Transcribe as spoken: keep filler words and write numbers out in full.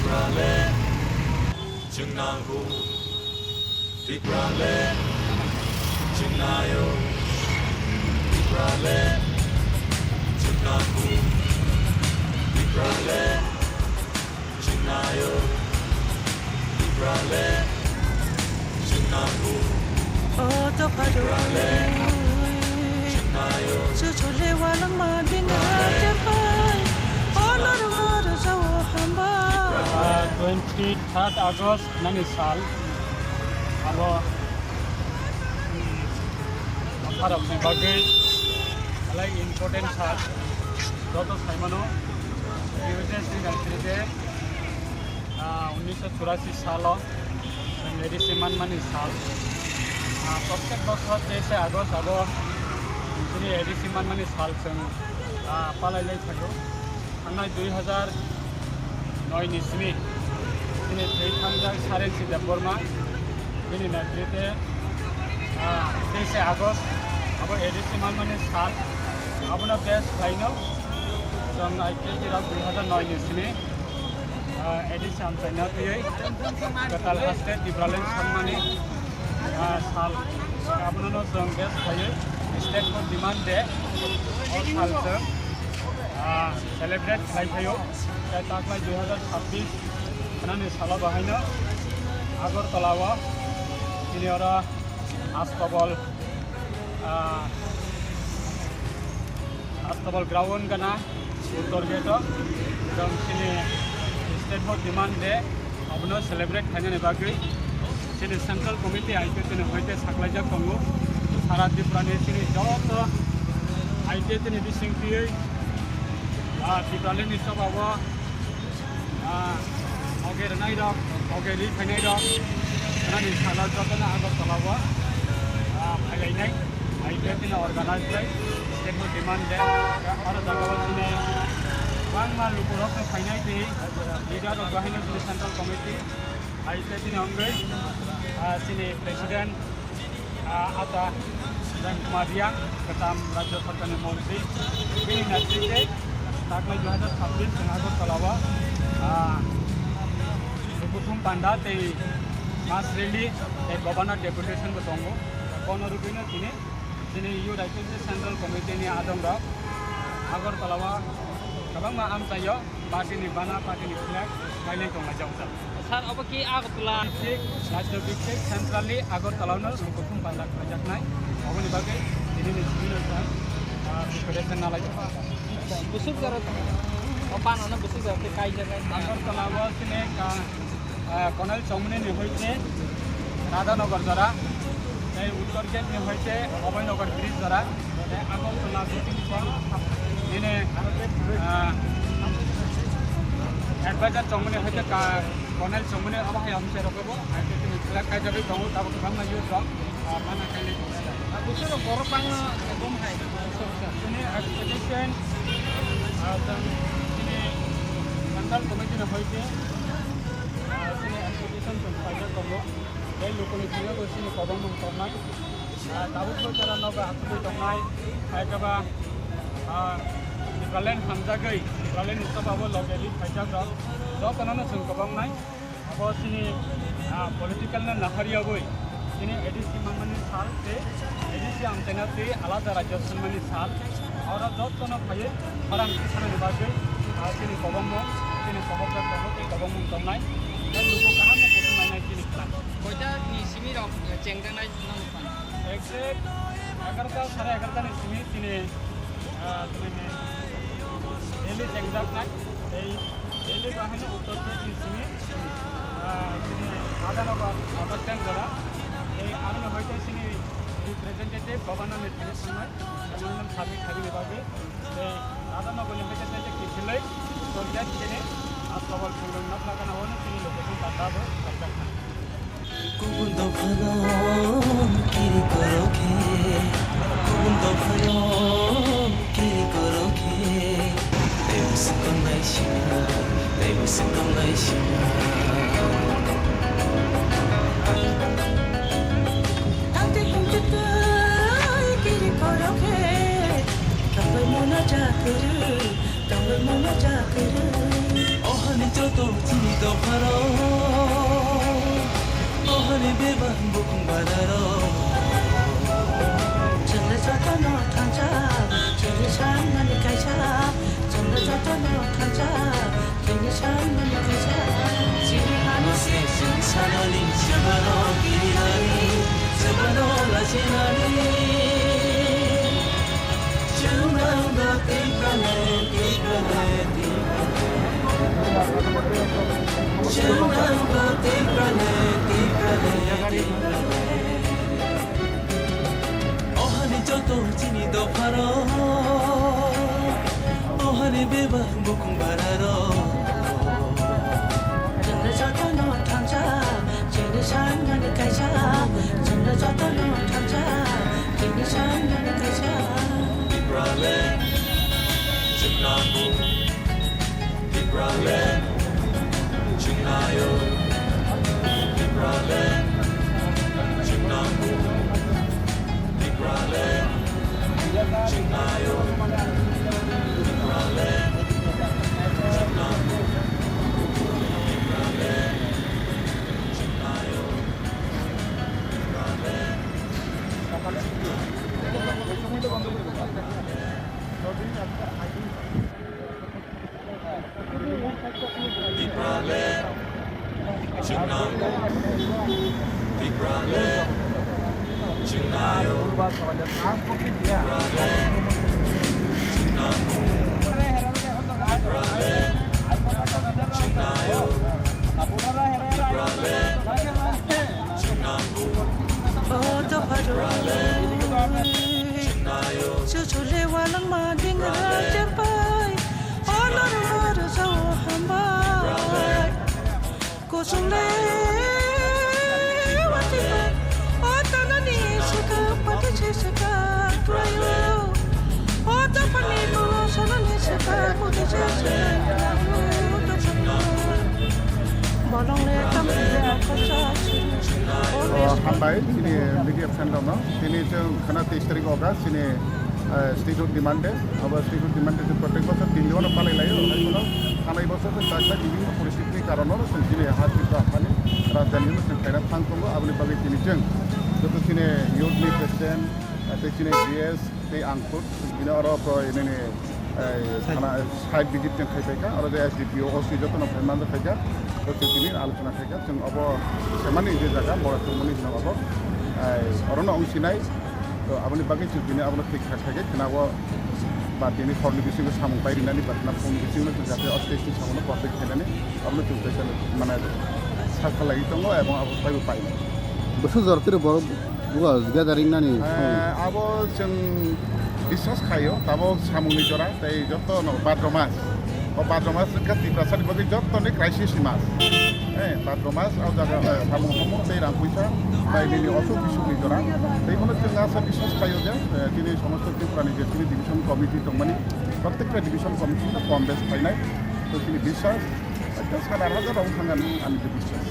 Tipraland, chwng nango. Tipraland, chwng naio. Tipraland, chwng nango. Tipraland, chwng naio. Tipraland, chwng nango. O dopha dopha. Tipraland, chwng naio. Chuchule walwng ma dina tepai. O norok ma rwjao hamba. Ah, twenty third August nani sal. Abo, mm, bopharokni bagwi belai important sal. Joto saimano, University University, ah, unnisho churasi salo chwng A D C manmani sal. Ah, prottek bosor teise August abo chini A D C manmani sal chwng, ah, palailai thango. Thangnai dui hazar noi ni simi chini thwi thangjak Sarensi Debbarma bini netrite, ah, teise August abo A D C manmani sal. Abono base khlaino chwng I P F T rok dui hazar noi ni simi, ah, A D C amchaina thwiwi kwtal haste Tipraland sanmani, ah, sal. Abono chwng base khlaiwi State for Demand Day o sal chwng, ah, celebrate khlai phaio. Tei taklai dui hazar chabbish nani salo bahaino Agartala o chini oro Astabal, ah, Astabal ground gana Uttor Gate o chwng chini State for Demand Day abono celebrate khainani bagwi chini Central Committee I P F T ni hoite saklaijak tongo. Sara Tripura ni chini joto I P F T ni bising twiwi, ah, Tipraland ni sabo, ah, oge rwnai rok, oge ri phainai rok, nani salo jotono Agartala o, ah, phailainai. I P F T ni organize bai, State for Demand Day, oro jaga o chini bangma lukurok no phainai tei leader rok bahai no chini Central Committee, I P F T ni wngwi, ah, chini President, ah, Ata Rang Kumar Riang, kwtam Rajya Sarkar ni Montri, bini netrite taklai dui hazar chabbish chwng Agartala o, ah, Kuthum Panda tei mass rally tei Governor Deputation bo tongo. Bono rwgwino tini chini Youth I P F T Central Committee ni adongrok Agartala o kwbangma amchaio party ni bana, party ni flag kailai tonglaijak. Sir, obo ki Agartala? Bikthik, Rajya Bikthik, centrally Agartala no Kuthum Panda khlaijaknai. Oboni bagwi tini ni simi no sa, ah, preparation nalaijak. Busuk jora, o pan ano busuk jora tei kaijak nai. Agartala o sini ka, ah, Konel Chongmani ni hoite Radhanagar jora, tei Uttor Gate ni hoite Abhaynagar bridge jora, tei Agartala Bikthik nini, ah, advisor Chongmani hoite ka, Konel Chongmani abo hai amchai rok bo, hai tini flag kaijagwi tongo, tabuk kwbangma youth rok. Ah, mana khailai tong sila. Ah, busuro borok bangma, eh, bom hai, busuro sa. Chini expectation, ah, chwng chini central committee ni hoite, ah, chini expectation chwng khlaijak tongo. Tei lukuni thangwi bo chini kobong mung tongnai. Ah, tabuk bo jora nogo asugwi tongnai. Hai khe ba, ah, Tipraland hamjagwi, Tipraland ni choba bo loge ri phaijak rok. Jotono no chwng kobong nai. Abo chini, ah, political no nahariyogwi chini A D C manmani sal tei A D C amchaina tei alada rajyo sanmani sal. Oro jotono phaiwi khorang tisanani bagwi, ah, chini kobongmung, chini kobokjak tongo tei kobongmung tongnai. Tei luku kaham no kuchuk nainai chini plan. Koita ni simi rok chengjaknai nono phan? Exact egarota, sare egarota ni simi chini, ah, chini rally chengjaknai. Tei Delhi bahai no uttor Delhi ni simi, ah, chini Radhanagar, Radhanagar jora. Tei aroni hoite chini representative governor ni thani thangnai, memorandum submit khaimani bagwi. Tei Radhanagar ni hoite tei je kiphilwi uttor Delhi chini Astabal phungrwng nokna gana ono chini location pata bo khaijak kha. Kubun dophano kiri korokhe, kubun dophano kiri korokhe. Taibo swkang lai sina, taibo swkang lai sina. Tangte himtwtwi kiri korokhe, kapai mona jakuru, kapai mona jakuru. Ohani joto chini dopha. Chwngno jotono thansa, chini sanmani kaisa. Chwngno jotono thansa, chini sanmani kaisa. Chini hano se chwng sanani, chwngno kirinani, chwngno lachinani. Chwng nangno tei kale, tei kale, tei kale. Chwng nangno tei kale, tei kale, tei kale. Ohani joto chini dopharo, ohani bebak bukung bararo. Chwngno jotono thansa, chini sanmani kaisa. Chwngno jotono thansa, chini sanmani kaisa. Tipraland, chwng nangno. Tipraland, chwng naio. Tipraland, chwng nangno. Tipraland, chwng naio. Tipraland, chwng nangno. Tipraland, chwng naio. Tipraland. Tipraland, chwng nangno. Tipraland, chwng naio. Tipraland, chwng nangno. Tipraland, chwng naio. Tipraland, chwng nangno. O dopharo, chwng naio. Chuchule walangma dingra cherpai. O norma rwjao hambai. Kusum le watingbai. O tanani sika pati se sika twaio. O tapani bolo sanani sika pati se sika twaio. Bolong le tam le kosa suru. O hambai chini media friend rokno. Tini chwng khana teis tarik August chini eh, statehood demand day, abo statehood demand day chwng protek bosor tin diyono palai laio, hai phano thanai bosor chwng chakha bibhinno poristiti ni karono chwng chini ha Tripura haphani rajdhani no chwng khaina thang tongo, aboni bagwi tini chwng joto chini youth ni president, eh, tei chini G S tei ang khud bini oro pro nini, eh, thana site visit chwng khai paikha, oro je S D P O, O C joto no phai manjak khaikha, to chwng tini alochona khaikha, chwng obo semani je jaga bora chwngmani hwnwi obo, eh, orono wng sinai. To aboni bagwi chwng tini abono thik kha khaikhe khna o ba tini horni bisingo samung pai rinani ba khna phone bisingo chwng jate o stage ni samungno complete khainani abono chwng kaisa mane sakha lagwi tongo ebong abo taibo painai. Bwswk jora tiro borok buga gathering nani? Eh, abo chwng biswas khaio tabok samungni jora tei jotono badromas. O badromas wngkha Tiprasani bagwi jottoni crisis ni mas. Eh, badromas, o jaga, eh, samung hamung tei rang puisa, bai nini osuk bisukni jora. Tei bono chwng asa biswas khaio je, eh, chini somosto Tripurani je chini division committee tongmani, prottekta division committee no kom bes khainai. To chini biswas, ekta sana hajar rok thangani ani je biswas.